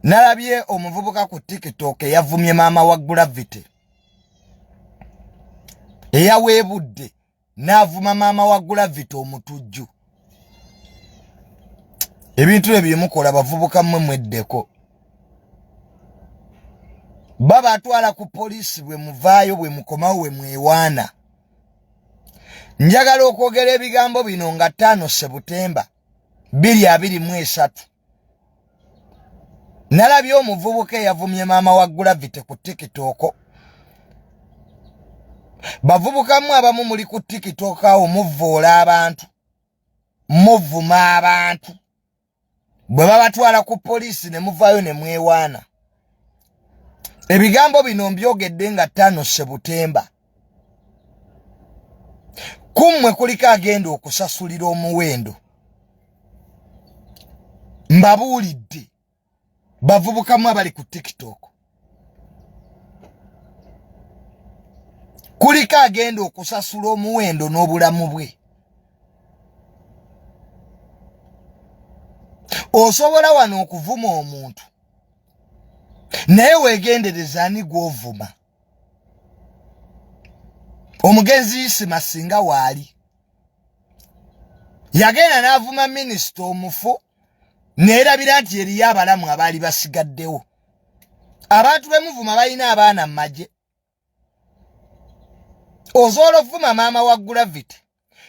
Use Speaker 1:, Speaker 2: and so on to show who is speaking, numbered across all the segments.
Speaker 1: Nalabye omuvubuka ku TikTok eyavumye maama wa Gravity, eyaweebudde n'avuma maama wa Gravity omutujju. Ebintu ebyo byemukola bavubuka mmwe mweddeko. Babatwala ku poliisi, bwe muvaayo bwe mukomawo we mwewaana. Njagala okwogera ebigambo bino nga 5 Sebutemba 2023. Nalabye omuvubuka eyavumye maama wa Gravity ku TikTok. Bavubukamu abamu muli ku TikTok awo muvvoola abantu, muvuma abantu, bwe babatwala ku poliisi ne muvaayo ne mwewaana. Ebigambo bino mbyogedde nga 5 Sebutemba. Kummwe kuliko agenda okusasulira omuwendo. Mbabuulidde bavubukamu abali ku TikTok, kuliko agenda okusasula omuwendo n'obulamu bwe. Osobola wano okuvuma omuntu, naye weegendereza ani gw'ovuma. Omugenzi Isima singa waali yagenda n'avuma minisita omufu, neerabira nti eriyo abalamu abaali basigaddewo. Abantu bemuvuma balina abaana mu magye. Osobola okuvuma maama wa Gravity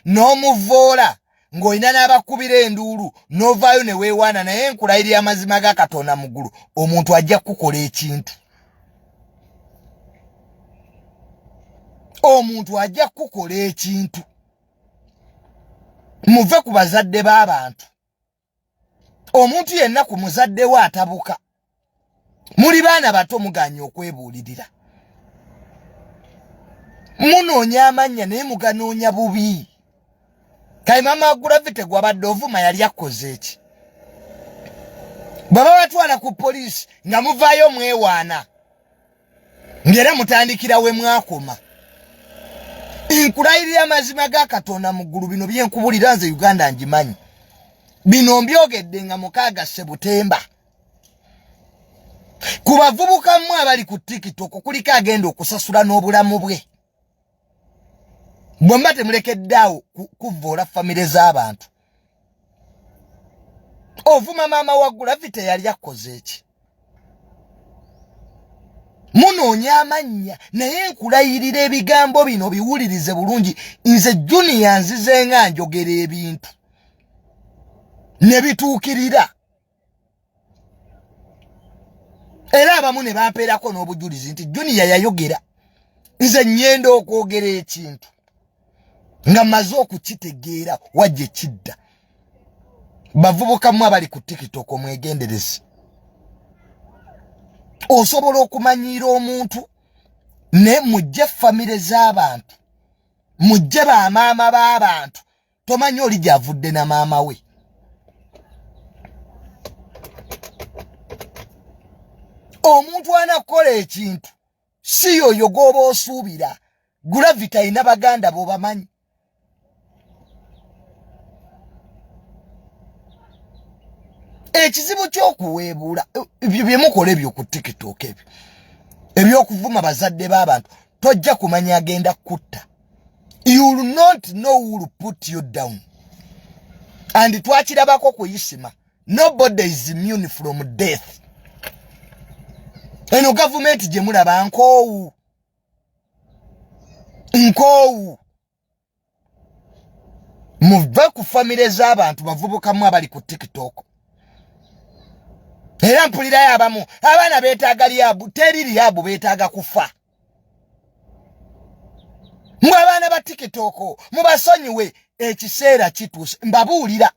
Speaker 1: n'omuvoola ng'olina n'abakubira enduulu n'ovaayo ne weewaana, naye nkulayirira amazima ga Katonda mu ggulu, omuntu ajja kukukola ekintu. Omuntu ajja kukukola ekintu. Muve ku bazadde b'abantu. Omuntu yenna ku muzadde we atabuka. Muli baana bato muganye okwebuulirira. Munoonya amannya naye muganoonya bubi. Kale maama wa Gravity gwabadde ovuma yali akoze eki? Bwe babatwala ku poliisi nga muvaayo mwewaana, ng'era mutandikira we mwakoma. Nkulayirira amazima ga Katonda mu ggulu, bino bye nkubulira nze Uganda ngimanyi. Bino mbyogedde nga 6 Sebutemba. Ku bavubuka mmwe abali ku TikTok kuliko agenda okusasula n'obulamu bwe. Bwe mba temulekedde awo kuvvoola famire z'abantu. Ovuma maama wa Gravity yali akoze eki? Munoonya amannya, naye nkulayirira ebigambo bino biwulirize bulungi. Nze Junior nzize nga njogera ebintu ne bituukirira, era abamu ne bampeerako n'obujulizi nti Junior yayogera. Nze nnyenda okwogera ekintu nga mmaze okukitegeera wajja ekidda. Bavubukamu abali ku TikTok omwegendereze. Osobola okumanyiira omuntu, naye mujje famire z'abantu, mujje bamaama b'abantu, tomanyi oli gy'avudde na maama we. Omuntu anakola ekintu si yoyo gw'oba osuubira. Gravity alina baganda b'obamanyi. Ekizibu ky'okuweebuula ebyo bye mukola ebyo ku TikTok, ebyo eby'okuvuma bazadde b'abantu, tojja kumanya agenda kutta. You will not know who will put you down. And twakirabako ku Isima, nobody is immune from death. Eno gavumenti gye mulaba nkoowu, nkoowu. Muve ku famire z'abantu, bavubukamu abali ku TikTok. Era mpulirayo abamu abaana beetaaga rehab. Teri rehab, beetaaga kufa. Mwe abaana ba TikTok mubasonyiwe, ekiseera kituuse. Mbabuulira,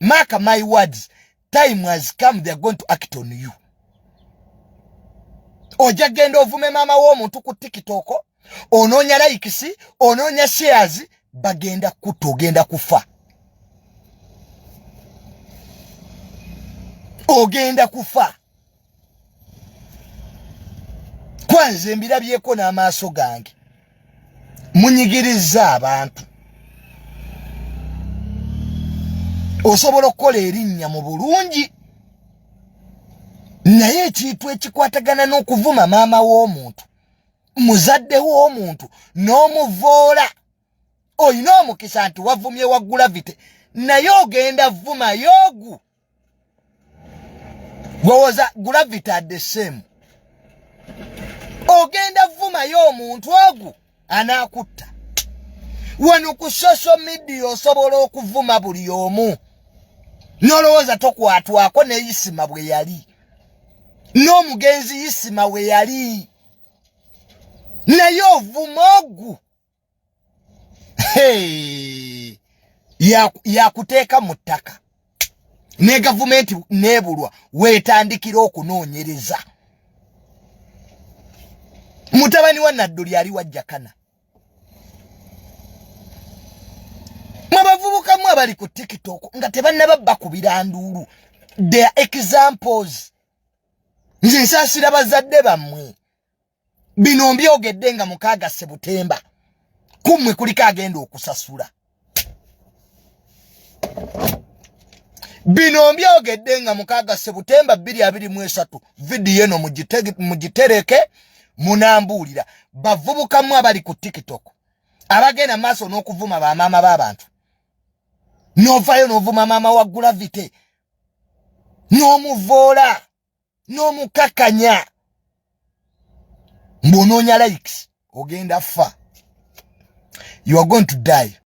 Speaker 1: mark my words, time has come, they are going to act on you. Ojja genda ovume maama w'omuntu ku TikTok, onoonya likes, onoonya shares, bagenda kutta, ogenda kufa, ogenda kufa. Kwanze mbirabyeko n'amaaso gange. Munyigiriza abantu. Osobola okukola erinnya mu bulungi. Naye ekintu ekikwatagana n'okuvuma maama w'omuntu, muzadde w'omuntu, n'omuvoola, olina omukisa nti wavumye wa Gravity, naye ogenda vuma yoogu gwowoza Gravity at the same. Ogenda vumayo omuntu ogu anaakutta. Wano ku social media osobola okuvuma buli omu n'olowooza tokwatwako. Ne Isima bwe yali, n'omugenzi Isima we yali, naye ovuma ogu yakuteeka mu ttaka ne gavumenti neebulwa weetandikira okunoonyereza. Mutabani wa Nadduli ali wajjakana. Mwe bavubukamu abali ku TikTok nga tebannaba bakubira nduulu, their examples. Nze nsaasira bazadde bammwe. Bino mbyogedde nga 6 Sebutemba, kummwe kuliko agenda okusasula. Bino mbyogedde nga 6 Sebutemba 2023. Vidiyo eno mugitereke, munambuulira. Bavubukamu abali ku TikTok abagenda maaso n'okuvuma bamaama b'abantu, n'ovaayo n'ovuma maama wa Gravity, n'omuvoola, n'omukakanya mbw'onoonya likes, ogenda fa. You are going to die.